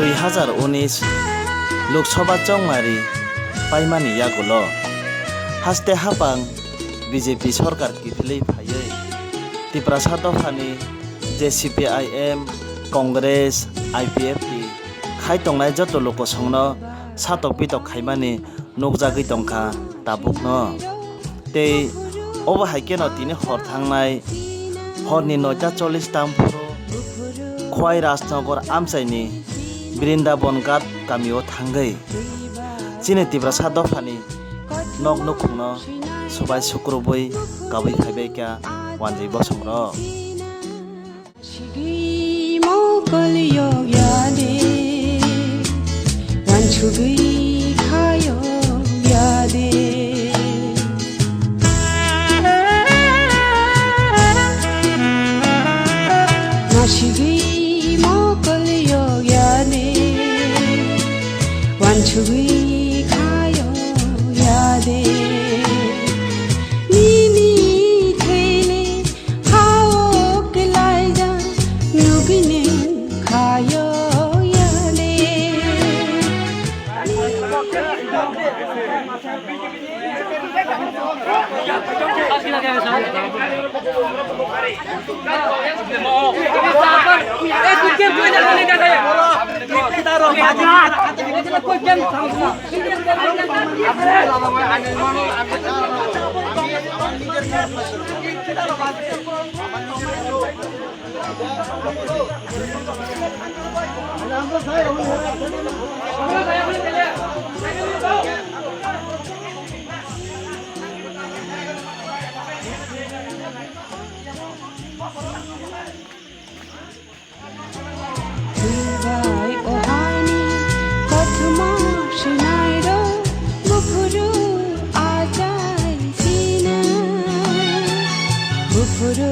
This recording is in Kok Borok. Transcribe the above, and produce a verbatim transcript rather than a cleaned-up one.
Dui hazar unis Lok Sabha chongmari paimani yagulo haste hapang B J P sorkar kiphilwi phaiwi Tiprasa dophani je C P I M, Congress, I P F T khai tongnai joto lokosongno satok pitok khaimani nukjagwi tongkha tabukno. Tei obo hai kheno tini hor thangnai horni noita chollish tam phuru Khowai Rajnagar amchaini Brindaban Ghat kamio thangwi chini Tiprasa dophani nok nukhungno subai sukrubwi kabui phaibaikha wanjwi bosongrok. Sigwi mokol yok ya de, wansugwi kha yok ya de. Nasigwi mokol yok ya de, wansugwi kha yok ya de. Nini thele Hao kelaijak nugini khayo yale. Bai ohani kothoma sinairo buphuru achai sina buphuru